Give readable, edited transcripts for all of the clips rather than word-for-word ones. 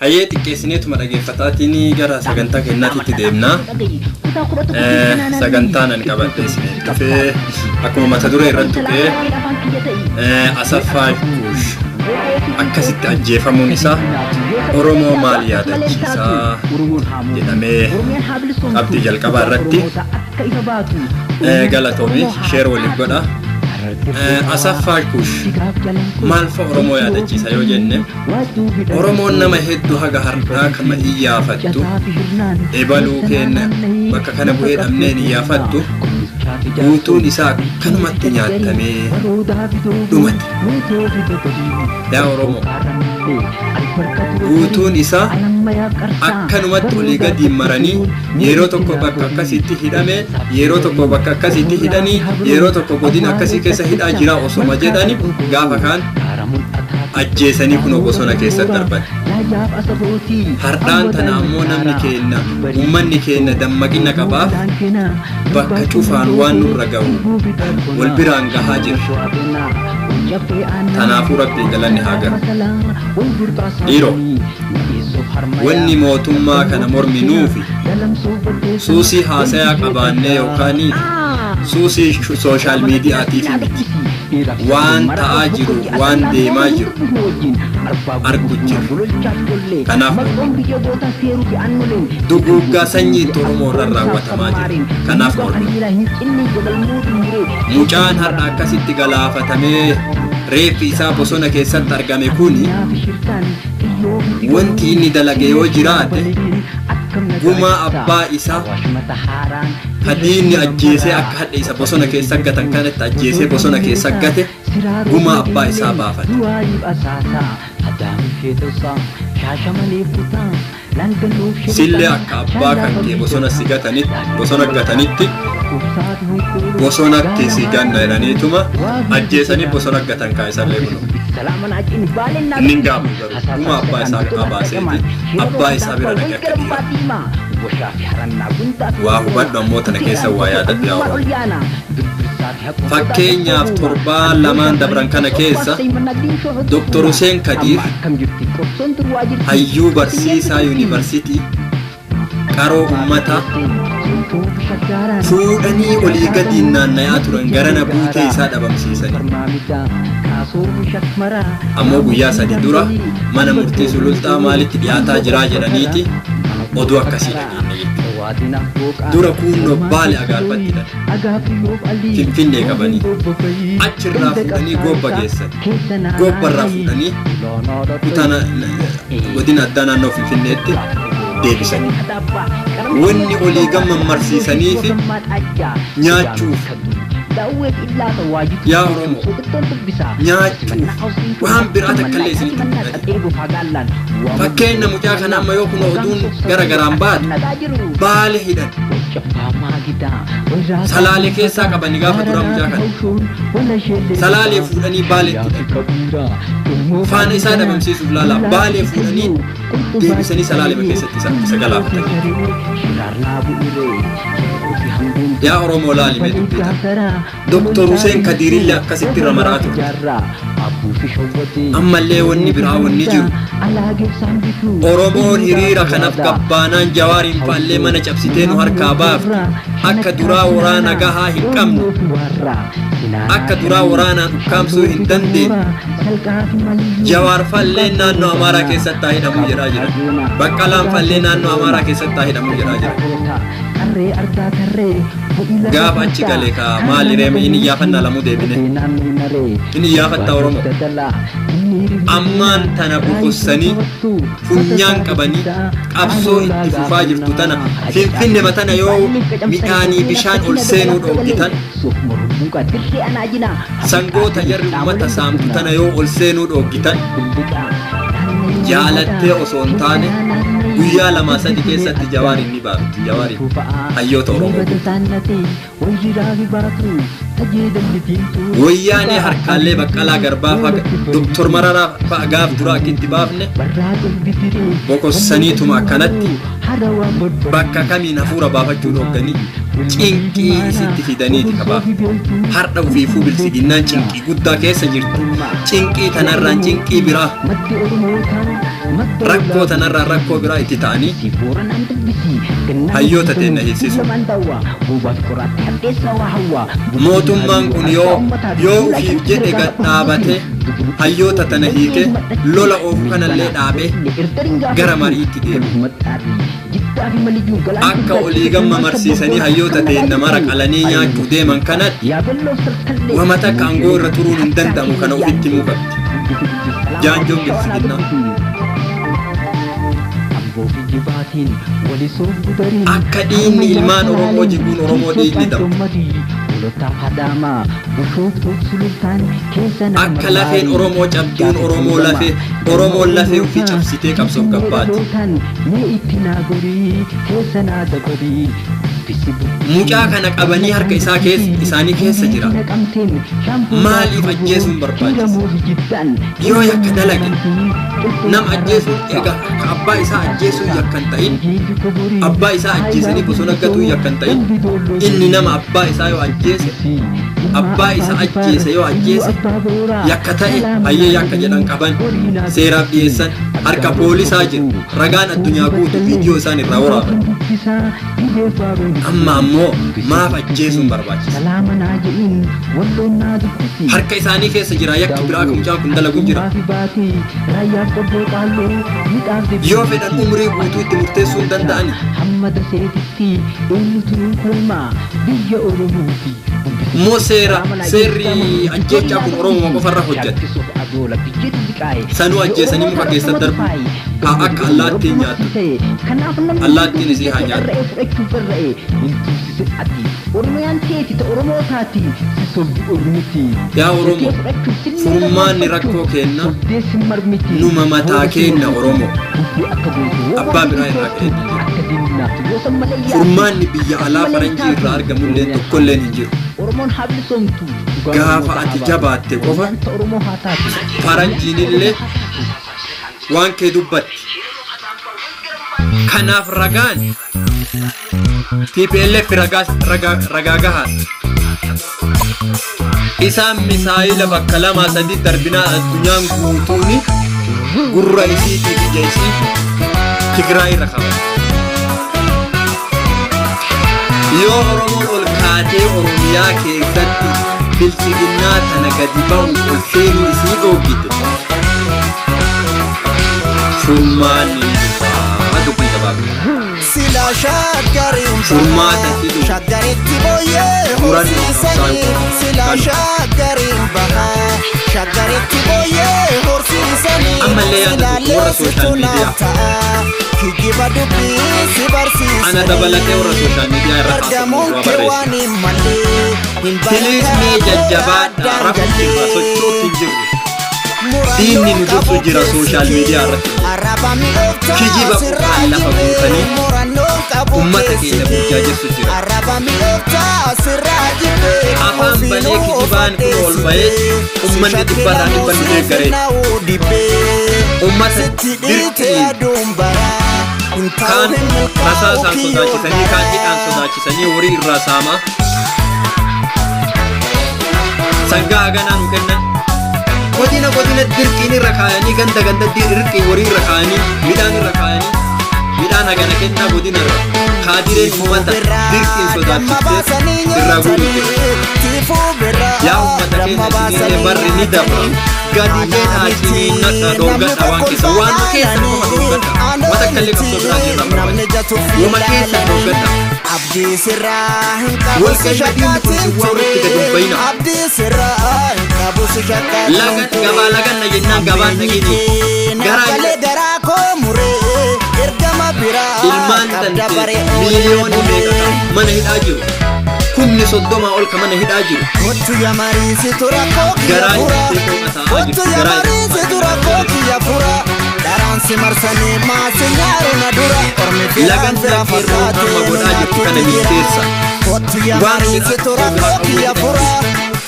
Hayyee, xiqqeessineetuma dhageeffataatiin gara sagantaa kennaatitti deemna. Sagantaan ani qabadhe isiniif dhufee akkuma mata duree irratti tuqee, Asaffaa Kuush akkasitti ajjeefamuun isaa Oromoo maal yaadachiisaa jedhamee qabxii jalqabaa irratti. Galatoomi, share waliif godha. Asaffaa Kuush maal fa'a Oromoo yaadachiisa yoo jenne, Oromoon nama hedduu haga har'aa kama iyyaafattu, ebaluu kenna bakka kana bu'ee dhabneen iyyaafattu, guutuun isaa akkanumatti nyaatamee dhumate. Yaa Oromoo, guutuun isaa akkanumatti olii gadi maranii, yeroo tokko bakka akkasitti hidhame, yeroo tokko bakka akkasitti hidhanii, yeroo tokko godina akkasii keessa hidhaa jira osoma jedhani, gaafa kaan ajjeesanii kunoo bosona keessatti darban. Hardhaan tana ammoo namni keenna, uummanni keenya dammaqina qabaaf bakka cufaan waan nurra gahu wal biraan gahaa jira. Tanaafuu Rabbiin galanni haa gahu. Dhiiroo, wanni mootummaa kana morminuufi suusii haasayaa qabaannee yookaan suusii social mediatiif miti. Waan ta'aa jiru, waan deemaa jiru argu jiru. Kanaaf duguuggaa sanyiitti Oromoo irra raawwatamaa jira. Kanaaf mormi. Mucaan har'a akkasitti galaafatamee reeffi isaa bosona keessatti argame kuni, wanti inni dalage yoo jiraate, gumaa abbaa isaa hadiinni ajjeesee akka hadhe isa bosona keessa gatan kanatti ajjeesee bosona keessa gate, gumaa abbaa isaa baafate. Sillee akka abbaa kan kee bosona si gatanitti, bosona gatanitti, bosonatti si ganna jedhaniituma ajjeesanii bosona gatan kaa isallee kunu. Inni hin gaafu garuu gumaa abbaa isaa abaaseeti abbaa isaa bira dhaqee akka dhiira. Waa hubadhu ammoo, tana keessa waa yaadadhu, yaa Oromoo. Fakkeenyaaf, torbaan lamaan dabran kana keessa Dr. Hussein Kadiir, hayyuu barsiisaa yuunivarsiitii, qaroo ummataa, fuudhanii olii gadiin naanna'aa turan, garana buutee isaa dhabamsiisanii. Ammoo guyyaa 3 dura mana murtii Sululxaa maalitti dhiyaataa jiraa jedhaniiti oduu akkasii dhageenye jechuudha. Dura kuunnoo Baale Agaarfatti hidhan. Finfinnee qabanii achirraa fuudhanii Goobba geessan. Goobbarraa fuudhanii kutaa godina addaa naannoo Finfinneetti deebisan. Wanni olii gama marsiisanii fi nyaachuuf, yaa Oromoo, nyaachuuf, waan biraa takka illee isinitti mul'ate. Fakkeenya mucaa kana amma yoo kun oduun gara garaan baatu, Baale hidhan. Salaalee keessaa qabanii gaafa duraa mucaa kana. Salaalee fuudhanii Baaleetti hidhan. Faana isaa dhabamsiisuuf laala, Baalee fuudhanii deebisanii Salaalee keessatti isa galaafatan. Yaa Oromoo, laali mee dubbii tana. Doktor Hussein Kadiirillee akkasitti irra maraa ture. Ammallee wanni biraa wanni jiru, Oromoon hiriira kanaaf gabbaanaan Jawaariin faallee mana cabsitee nu harkaa baafte. Akka duraa waraana gahaa hin qabnu. Akka duraa waraanaan ukkaamsuu hin dandeenye. Jawaar fallee naannoo Amaaraa keessatti haa hidhamuu jedhaa jira. Baqqalaan fallee naannoo Amaaraa keessatti haa hidhamuu jedhaa jira. Gaafa achi gale ka maali reeme inni iyyaafannaa lamuu deebine. Inni iyyaafattaa Oromoo. Ammaan tana bokossanii funyaan qabanii qabsoo itti fufaa jirtu tana, Finfinne matana yoo midhaanii bishaan ol seenuu dhoorgitan, sangoota jarri uummata saamtu tana yoo ol seenuu dhoorgitan, jaalattee osoo hin taane guyyaa 2 3 keessatti Jawaariin ni baafti. Jawaariin hayyoota Oromoo. Wayyaanee harkaallee Baqqalaa Garbaa fa'a, Doktor Mararaa fa'a gaaf dura akka itti baafne bokossaniituma akkanatti bakka kamiin hafuura baafachuu dhogganii cinqii isitti fidaniiti kabaaf. Har'a ufiifuu bilsiginnaan cinqii guddaa keessa jirti. Cinqii tanarraan cinqii biraa Rakkoo tanarraa rakkoo biraa itti ta'anii hayyoota teenna hiisisu. Mootummaan kun yoo ufiif jedhe gad dhaabate hayyoota tana hiike lola oofu kanallee dhaabee gara mariitti deema. Akka olii gamma marsiisanii hayyoota teenna mara qalanii nyaachuu deeman kanatti wama takka aangoo irra turuun hin danda'amu kana ofitti himuu qabdi. Jaanjoon bilisiginnaa. Akka dhiigni ilmaan Oromoo jiguun Oromoo dhiigni dabdu. Akka lafeen Oromoo cabduun Oromoo lafee Oromoon lafee ofii cabsitee qabsoof gabbaati. Mucaa kana qabanii harka isaa keessa isaanii keessa jira. Maaliif ajjeesuun barbaachisa? Yoo yakka dalage nama ajjeesuun egaa ka abbaa isaa ajjeesuun yakka hin ta'in, abbaa isaa ajjeesanii bosona gatuu yakka hin ta'in, inni nama abbaa isaa yoo ajjeese, abbaa isa ajjeese yoo ajjeese yakka ta'e hayyee yakka jedhan qaban seeraaf dhiyeessan harka poolisaa jiru ragaan addunyaa guutu viidiyoo isaan irraa waraaban. Amma ammoo maaf ajjeesuun barbaachisa? Harka isaanii keessa jira yakki biraa kan mucaan kun dalagu jira. Yoo fedhan umrii guutuu itti murteessuu hin danda'ani. Moo seera seerri ajjeechaa kun Oromoo qofarra hojjete. Sanuu ajjeesanii muka keessa darbu haa akka allaattiin nyaattu. Allaattiin isii haa nyaattu. Yaa Oromoo, furmaanni rakkoo keenna numa mataa keenna Oromoo. Abbaa biraa irraa ka'ee hin jiru. Furmaanni biyya alaa faranjii irraa argamullee tokkolleen hin jiru. Gaafa ati jabaatte qofa faranjiinillee waan kee dubbatti. Kanaaf ragaan TPLF ragaa gahaadha. Isaan misaayila bakka lamaa sadi darbinaa addunyaan guutuuni gurra isiitiif ija isii Tigraay irra qabate. Yoo Oromoon ol kaatee Oromiyaa keessatti bilchiginnaa tana gadi ba'u ol seenuu isii dhoogite, furmaanni ni dhufaa dubbii gabaabaa. Sila shaggariin Furmaata fidu. Shaggaritti booyyee Murannoo horsiisanii. qabsaa'u. Sila shaggariin bahaa shaggaritti booyyee horsiisanii. Ammallee yaada tokko warra social media. Ta'a kijiba dubbii si barsiisanii. Ana dabalatee warra social media irra Argamuun haasa'u kee barreessa. waan hin malle hin Please mee jajjabaadhaa, rakkoo jirra, sochootti hin jirru. Diinni nu dursu jira social media irratti. Kijiba qofaan lafa guutanii ummata keenya burjaajessu jira. Afaan banee kijibaan kun ol bahee ummanni dhibbarraa dhibba nu deeggaree. Ummata dirqiin kaan rasaasaan sodaachisanii, kaan hidhaan sodaachisanii horii irraa saamaa. Sangaa haganaa nu kennan. Godina godina dirqiin irra kaayanii, ganda ganda dirqii horii irra kaayanii, midhaan irra kaayanii, midhaan hagana kennaa godina irra. Kaadireen ummata dirqiin sodaachiftee irraa guutuu jira. Yaa ummata keenya, isinillee barri ni dabra. Gadi jedhaa ciniinnadha, dhoorgadha waan keessa waan keessa qofa dhoorgadha. Wanta akka illee qabsoo biraa irraa barbaachisa. Wama keessa dhoorgadha. Abdii sirraa hin qabu Wal si gahii diinni kun shakkaatiin si waamutti gadi hin ture. bayina. Abdii sirraa hin qabu si shakkaatiin Lagan ture. gabaa laganna jennaan gabaan dhageenye. Garaa Nagalee garaa koo muree ergama biraa ilmaan qabda tante baree miiliyoonii meeqa kan mana hidhaa jiru. 30,000 ol kan mana hidhaa jiru. Kottu yamariisitu rakkoo kiyya Garaa fura. hidhattee koo taa'aa Kottu jirti. Garaa yamariisitu rakkoo kiyya fura. Daraan si marsanii maasi nyaaru na dura. Ormi firaan Lagan fira qeerroo amma fakkaatee godhaa jirtu kana milkeessa. Kottu Waan yamariisitu rakkoo kiyya fura.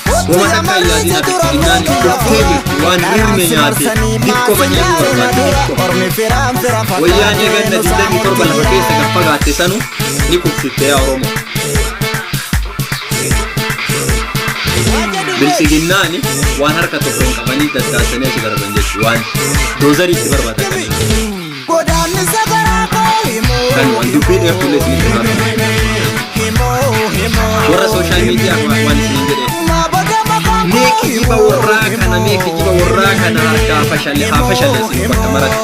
Kottu Wama takka hin yaadin yamariisitu ati rakkoo xinnaan kiyya dhuftee fura. jirti. Waan Daraan rirme si nyaate marsanii xiqqoo maasi nyaachuu nyaaru na barbaadde dura. xiqqoo. Ormi firaan fira Wayyaanee fakkaatee ganna nu 27 lafa saamutti keessa jira. gad fagaatte sanu ni kufsifte yaa Oromoo. Biltsiginnaani waan harka tokkoon qabanii daddaassanii achi darban jechuudha. Waan doozarii itti barbaada kan. Godaannisa garaa koo himoo. Kan waan dubbii dheertullee isinitti himaa. Himoo himoo. Warra sooshaal miidiyaa waan isiniin jedhee. Maabada maqaan Mee koo kijiba himoo. warraa kana, mee kijiba warraa kana harkaa fashalle haa fashalleessinu bakka maratti.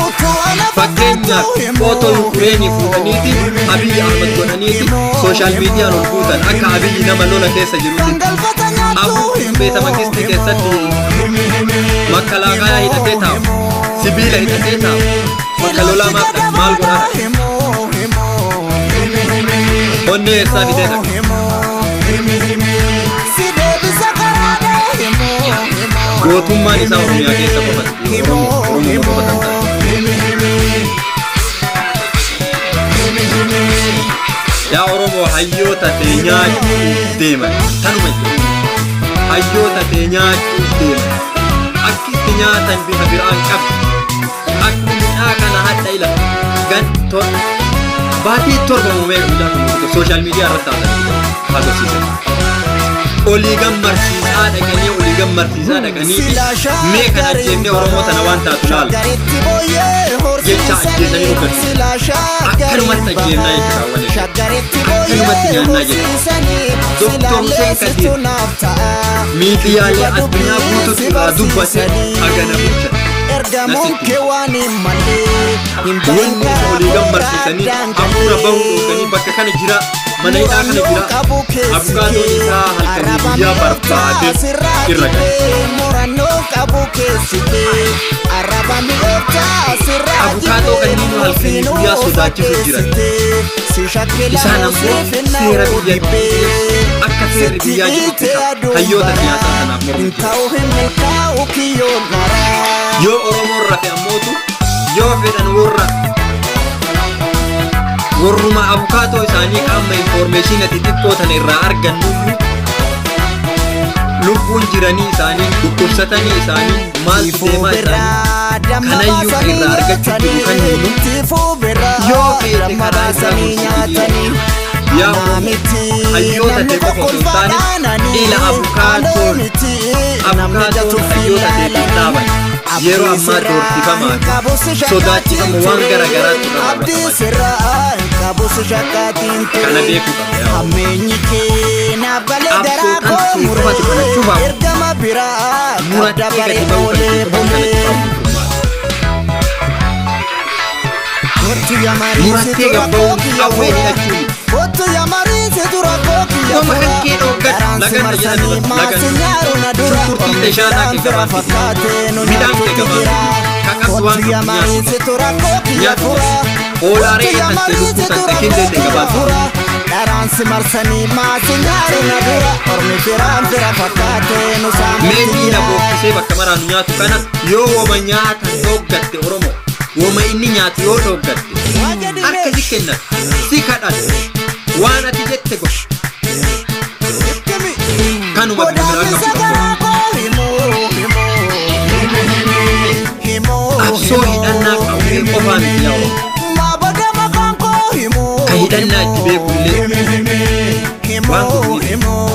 Utuu ana Fakkeenyaaf fakkaattuu himoo. footoo Yukureenii fuudhaniiti Abiyyi Ahmad godhaniiti sooshaal miidiyaan ol guutan akka Abiyyi nama lola keessa jirutti. Dhangalfata nyaattuu Abuun himoo. beeta mangistii keessatti makkalaaqaa hidhatee taa'u, sibiila hidhatee taa'u, bakka lolaa maaf dhaqa, maal godhaa dhaqa? Himoo himoo. Onnee eessaa fidee dhaqa? Si deebisa karaadhaa himoo himoo. Gootummaan isaa Oromiyaa keessa qofatti, Oromoo Oromoo qofa kan ta'e. Yaa Oromoo, hayyoota ta'e nyaachuuf deeman tanuma jiru. Hayyoota ta'e nyaachuuf deeman. Akki itti nyaatan bifa biraan qabdu. Akka mucaa kana hadha ila gan baatii 7 muumee mucaa kun sooshaal miidiyaa irratti haasa'an haasofsiisan. Olii gammarsiisaa dhaqanii, olii gammarsiisaa dhaqanii mee kan ajjeefnee Oromoo tana waan taatu laala. Shaggaritti booyyee Jecha ajjeesanii horsiisanii. dubbatu. Silaa Akkanumatti shaggariin ajjeefnaa bahaa. jechuudha waliin. Shaggaritti Akkanumatti booyyee nyaannaa jechuudha. horsiisanii. Doktor Silaa Hussein leessistu Kadir naaf ta'a. miidiyaalee addunyaa guutuutti irraa dubbate hagana bulchan. Ergamuun Nasitti. kee waan hin malle hin bahin Wanni isa karaa olii gammarsiisanii hafuura bahuu dhooganii bakka kana jira, mana hidhaa kana jira, abukaatoon isaa halkanii guyyaa barbaade irra gahe. Murannoo qabu keessi kee arraba mi'ooftaa sirraa Abukaatoo kanneen halkanii guyyaa sodaachisu jiran. Isaan ammoo seera biyyattii akka seerri biyyaa jedhutti hayyoota siyaasaa sanaaf mormu jira. Ta'uu hin milkaa'u kiyyoon maraa. Yoo Oromoon rafe ammootu yoo fedhan warra warruma abukaatoo isaanii qaama infoormeeshinii xixiqqoo tana irraa argannuyyuu lubbuun jiranii isaanii dhukkubsatanii isaanii maaltu deemaa isaanii kanayyuu kan irraa argachuu jiru kan himu yoo feete karaa isaa gorsitii. Yaa Oromoo, hayyoota ta'e qofa osoo hin taane ila abukaatoon abukaatoon hayyoota ta'e dhaaban yeroo ammaa doorsifamaa fi sodaachifama waan gara garaatti irra raawwatamaa jiru. Kana beekuu qabda yaa Oromoo. Hammeenyi kee naaf galee garaa Qabsoo koo tan muree siifatu kana cufaaf ergama biraa qabda murattee baree gadi ba'uu kan oolee siifatu kana bulee. cufaaf furmaata. Kottu yaa mariisi Murattee tura gabba'uun koo kiyya qawwee fura. hidhachuun. Kottu yaa mariisi tura koo kiyya Wama fura. kan kee dhooggan Garaan si lagan marsanii jedhame maasi lagan. nyaaru na dura. Shunkurtii Ormi teeshaadhaa kee firaan fira gabaatti. fakkaatee nu Midhaan kee nyaachuutti gabaatti. jira. Kakabsu waan Kottu yaa qabdu mariisi nyaatu. tura koo kiyya Nyaatu. fura. Hoolaa Kottu re'ee yaa tante mariisi lukkuu tante tura kindee koo ta'e kiyya gabaatti. fura. Garaan si marsanii maasi nyaaru na dura. Ormi firaan fira fakkaatee nu saamutti Mee diina jira. bookkisee bakka maraan nu nyaatu kana yoo wama nyaatan dhooggatte Oromoo, wama inni nyaatu yoo dhooggatte harka si kennata, si kadhata, waan ati jette godha. Kanuma bifa biraa Godaannisa qabdu qabdu. garaa koo himoo himoo himoo. Qabsoo hidhannaa qawwee qofaa miti yaa Oromoo. Maabada maqaan koo himoo. Ka hidhannaa itti beeku illee waan Himoo godhu himoo.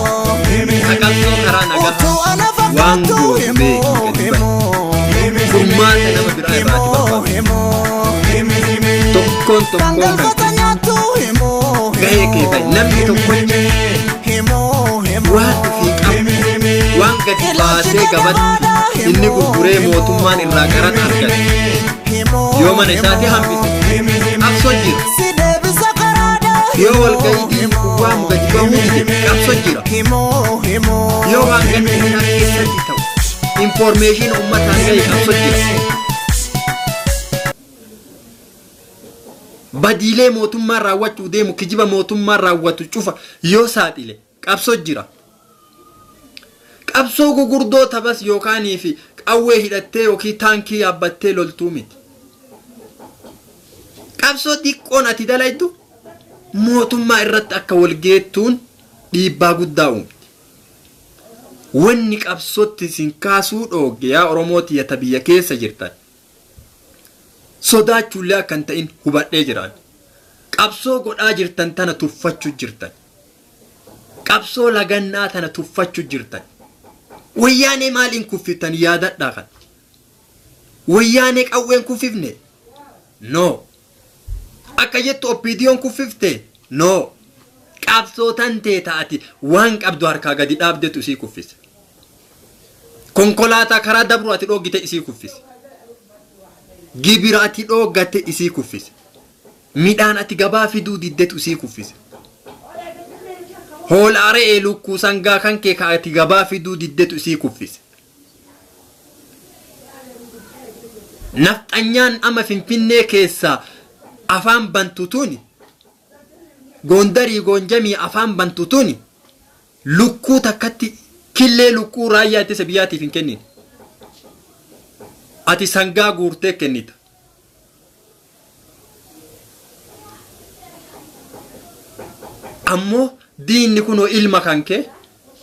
ka qabsoo karaa nagaa Utuu ana waan fakkaattuu gootu himoo beeki gadi bahi. himoo. Furmaata nama biraa irraa ati barbaadu. Himoo Tokkoon tokkoon kan Dhangalfata nyaattuu himoo. gahee kee bahi. Namni tokkochi Himoo himoo. waan ofii qabu waan gadi baasee gabatti inni gurguree mootummaan irraa qaraxa argate yoo mana isaatti hambise qabsoo jira. Si deebisa karaadhaa Yoo walgahii diinni waamu gadi bahuu dide qabsoo jira. Himoo himoo. Yoo waan gadi hidhaa keessatti ta'u infoormeeshin uummataan gahe qabsoo jira. Badiilee mootummaan raawwachuu deemu, kijiba mootummaan raawwatu cufa yoo saaxile qabsoo jira. Qabsoo gugurdoo tabas yookaanii fi qawwee hidhattee yookiin taankii yaabbattee loltuu miti. Qabsoo xiqqoon ati dalaytu mootummaa irratti akka walgeettuun dhiibbaa guddaa uumti. Wanni qabsootti isin kaasuu dhoogge yaa Oromoo tiyyata biyya keessa jirtan. Sodaachuullee akka hin ta'in hubadhee jiraan. Qabsoo godhaa jirtan tana tuffachuu jirtan. Qabsoo lagannaa tana tuffachuu jirtan. Wayyaanee maaliin kuffiftan yaadadhaa kan. Wayyaanee qawween kuffifne? No. Akka jettu OPDO'n kuffifte? No. Qabsoo tan tee taati waan qabdu harkaa gadi dhaabdetu isii kuffise. Konkolaataa karaa dabru ati dhooggite isii kuffise. Gibira ati dhooggate isii kuffise. Midhaan ati gabaa fiduu diddetu isii kuffise. Hoolaa re'ee lukkuu sangaa kan kee ka ati gabaa fiduu diddetu isii kuffise. Nafxanyaan ama Finfinnee keessaa afaan bantu tuni Goondarii Goonjamii afaan bantu tuni lukkuu takkatti killee lukkuu raayyaa ittisa biyyaatiif hin kennine. Ati sangaa guurtee kennita. Ammoo diinni kunoo ilma kan kee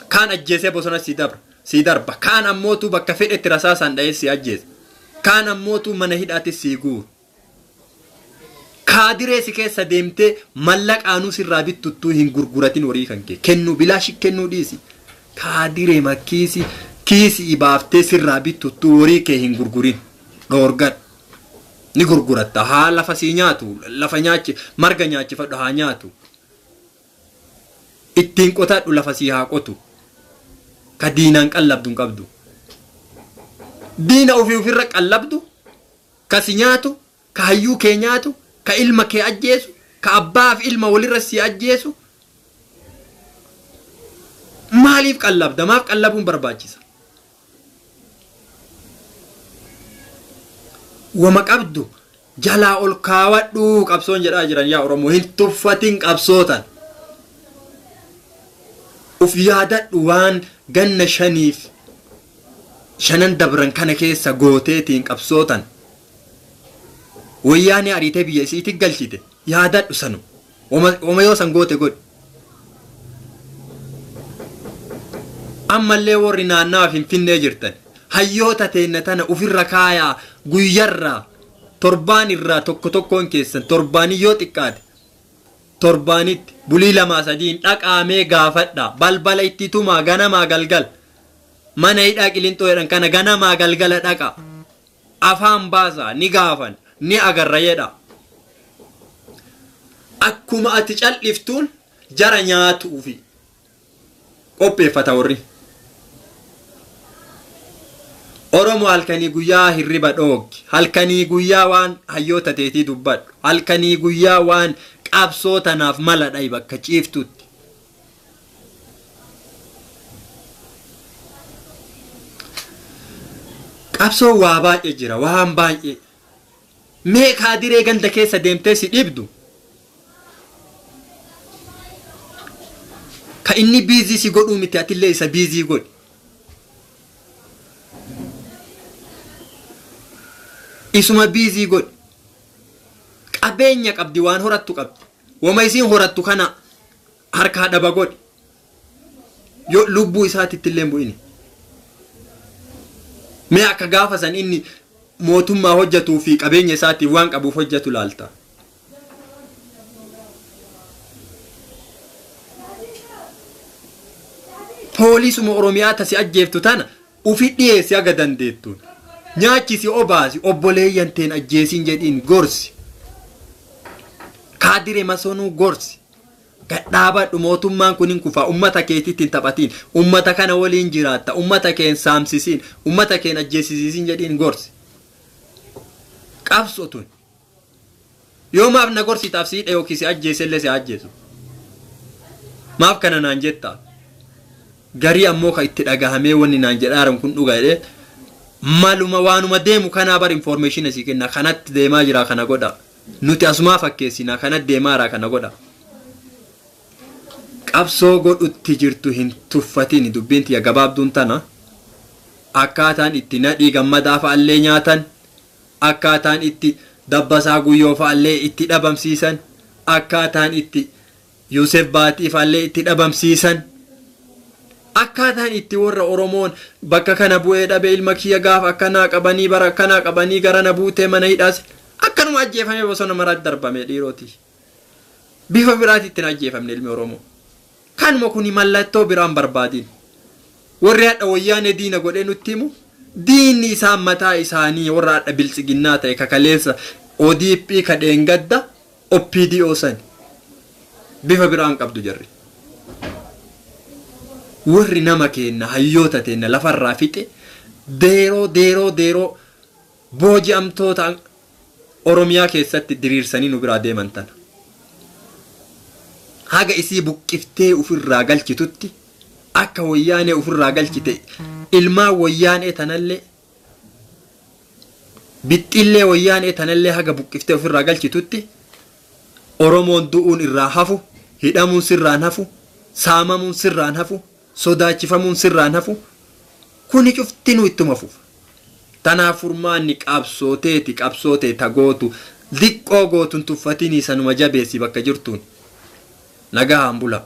kaan ajjeesee bosona si dabra si darba, kaan ammootu bakka fedhetti rasaasaan dha'ee si ajjeesa, kaan ammootu mana hidhaatti si guuru. Kaadiree si keessa deemtee mallaqaanuu sirraa bittuttuu hin gurguratin, horii kan kee kennuu bilaashi kennuu dhiisi. Kaadiree makkiisi kiisii ibaaftee sirraa bittuttuu horii kee hin gurgurin, dhoorgadhu. Ni gurguratta, haa lafa sii nyaatu, lafa nyaachi, marga nyaachifadhu haa nyaatu. Ittiin qotadhu, lafa sii haa qotu. Ka diinaan qallabdu hin qabdu. Diina ofii ofirra qallabdu, ka si nyaatu, ka hayyuu kee nyaatu, ka ilma kee ajjeesu, ka abbaaf ilma walirra si ajjeesu maaliif qallabda? Maaf qallabuun barbaachisa? Wama qabdu jalaa ol kaawwadhu qabsoon jedhaa jiran. Yaa Oromoo, hin tuffatin qabsootan. Uf yaadadhu, waan ganna shaniif shanan dabran kana keessa gooteetiin qabsootan wayyaanee ariitee biyya isiitti galchite yaadadhu. Sanu wama yoo san goote godhi. Ammallee warri naannawa Finfinnee jirtan, hayyoota teenna tana ufirra kaayaa. Guyyarraa, torbaan irraa tokko tokkoon keessan, torbaanii yoo xiqqaate torbaanitti bulii lamaa sadiin dhaqaamee gaafadha. Balbala itti tumaa ganamaa galgal. Mana hidhaa Qilinxoo jedhan kana ganamaa galgala dhaqa, afaan baasaa, ni gaafan, ni agarra jedha. Akkuma ati cal'iftuun jara nyaatuufi qopheeffata warri Oromoo. Halkanii guyyaa hirriba dhooggi, halkanii guyyaa waan hayyoota teetii dubbadhu, halkanii guyyaa waan qabsoo tanaaf mala dhayi bakka ciiftutti. Qabsoo waa baay'ee jira, waan baay'ee. Mee kaadiree ganda keessa deemtee si dhibdu ka inni busy si godhuu miti, atillee isa busy godhi. Isuma busy godhi. Qabeenya qabdi, waan horattu qabdi. Wama isiin horattu kana harkaa dhaba godhi. Yoo lubbuu isaatitti illee hin bu'ini. Mee akka gaafa san inni mootummaa hojjetuu fi qabeenya isaatiif waan qabuuf hojjetu laalta. Poolisuma Oromiyaa tasi ajjeeftu tana ufi dhiyeessi haga dandeettuun. Nyaachisi, obaasi, obboleeyyan teen ajjeesin jedhiin gorsi. Kaadire masonuu gorsi. Gadhaabadhu, mootummaan kun hin kufa, ummata keetitti hin taphatiin, ummata kana waliin jiraatta, ummata keen saamsisiin, ummata keen ajjeesisiisin jedhiin gorsi. Qabso tun. Yoo maaf na gorsitaaf siidha yookiin si ajjeesellee si ajjeesu. Maaf kana naan jettaa? Garii ammoo ka itti dhagahamee wanni naan jedhaaran kun dhuga jedhee maluma waanuma deemu kanaa bar information asii kenna, kanatti deemaa jira, kana godha. Nuti asumaa fakkeessinaa, kanatti deemaaraa, kana godha. Qabsoo godhutti jirtu hin tuffatini. Dubbiin tiyya gabaabduun tana. Akkaataan itti Nadhii Gammadaa fa'allee nyaatan, akkaataan itti Dabbasaa Guyyoo fa'allee itti dhabamsiisan, akkaataan itti Yusef Baatii fa'allee itti dhabamsiisan, akkaataan itti warra Oromoon bakka kana bu'ee dhabe ilma kiyya gaafa akkanaa qabanii, bara akkanaa qabanii garana buutee mana hidhaas akkanuma ajjeefamee bosona maraatti darbame dhiirooti. Bifa biraati ittiin ajjeefamne ilmi Oromoo. Kanuma kuni mallattoo biraan barbaadin. Warri hadha Wayyaanee diina godhee nutti himu, diinni isaan mataa isaanii warra hadha Biltsiginnaa ta'e, kakaleessa ODP, kadheengadda OPDO sani. Bifa biraan qabdu jarri. Warri nama keenna, hayyoota teenna lafarraa fixe, deeroo deeroo deeroo booji'amtoota Oromiyaa keessatti diriirsanii nu biraa deeman tana. Haga isii buqqiftee ofirraa galchitutti, akka Wayyaanee ofirraa galchite, ilmaan Wayyaanee tanallee, bixxillee Wayyaanee tanallee haga buqqiftee ofirraa galchitutti, Oromoon du'uun irraa hafu, hidhamuun sirraan hafu, saamamuun sirraan hafu, sodaachifamuun sirraan hafu, kuni cuftinuu ittuma fufa. Tanaaf furmaanni qabsooteeti. Qabsootee tagootu diqqoo gootun tuffatinii, sanuma jabeessi bakka jirtuun. Nagahaan bula.